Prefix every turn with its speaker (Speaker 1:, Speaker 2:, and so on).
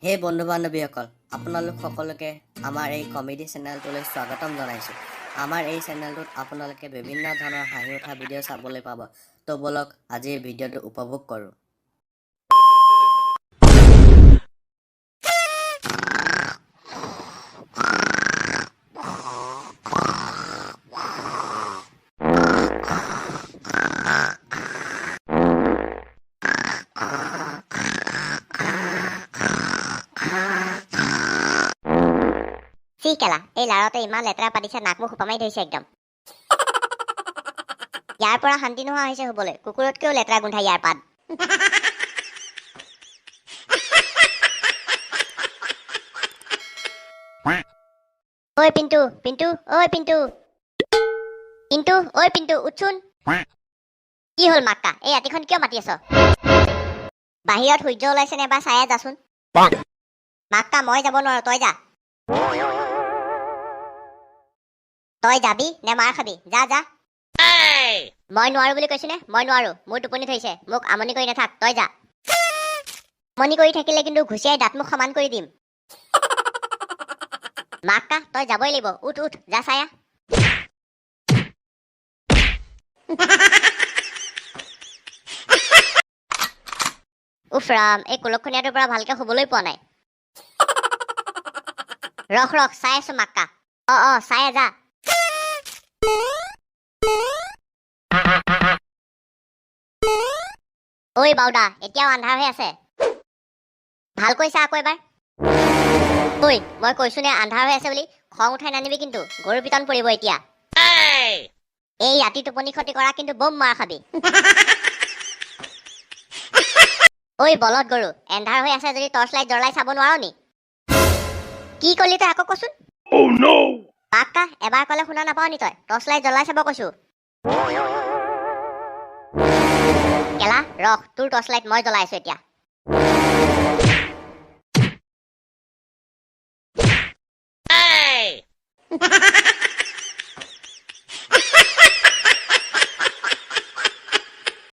Speaker 1: হে বন্ধু বান্ধৱীসকল, আপোনালোক সকলোকে আমাৰ এই কমেডি চেনেলটোলৈ স্বাগতম জনাইছোঁ। আমাৰ এই চেনেলটোত আপোনালোকে বিভিন্ন ধৰণৰ হাঁহি উঠা ভিডিঅ' চাবলৈ পাব। তো ব'লক, আজিৰ ভিডিঅ'টো উপভোগ কৰোঁ।
Speaker 2: চি কেলা, এই লাৰতে ইমান লেতেৰা পাতিছে, নাক মুখ সোপা মাৰি ধৰিছে একদম। ইয়াৰ পৰা শান্তি নোহোৱা হৈছে শুবলৈ। কুকুৰতকৈও লেতেৰা গোন্ধাই ইয়াৰ পাত। ঐ পিন্টু, পিন্টু, ঐ পিন্টু, পিন্টু, ঐ পিন্টু, উঠচোন। কি হ'ল মাক্কা, এই ৰাতিখন কিয় মাতি আছ? বাহিৰত সূৰ্য ওলাইছে নে এবাৰ চাই যাচোন। মাক্কা, মই যাব নোৱাৰো, তই যা। তই যাবি নে মাৰ খাবি? যা যা। মই নোৱাৰো বুলি কৈছো নে? মই নোৱাৰো, মোৰ টোপনি ধৰিছে, মোক আমনি কৰি নাথাক, তই যা। আমনি কৰি থাকিলে কিন্তু ঘুচিয়াই দাঁত মুখ সমান কৰি দিম। মাক্কা, তই যাবই লাগিব, উঠ উঠ, যা চাই আহ। উফ ৰাম, এই কুলক্ষণীয়াটোৰ পৰা ভালকে শুবলৈ পোৱা নাই। ৰখ ৰখ, চাই আছো মাক্কা। অ অ, চাই আহ, যা। ঐ বাউদা, এতিয়াও আন্ধাৰ হৈ আছে, ভালকৈ চা আকৌ এবাৰ। ঐ, মই কৈছো নে আন্ধাৰ হৈ আছে বুলি? খং উঠাই নানিবি কিন্তু, গৰু পিটন পৰিব এতিয়া। এই ৰাতি টোপনি ক্ষতি কৰা কিন্তু বম মাৰ খাবি। ঐ বলদ গৰু, এন্ধাৰ হৈ আছে যদি টৰ্চ লাইট জ্বলাই চাব নোৱাৰ নি? কি কলি তই আকৌ কচোন?
Speaker 3: Oh no!
Speaker 2: পাক্কা, এবাৰ ক'লে শুনা নাপাৱ নি তই? টৰ্চ লাইট জ্বলাই চাব কৈছো। কেলা ৰখ, তোৰ টৰ্চ লাইট মই জ্বলাই আছো এতিয়া।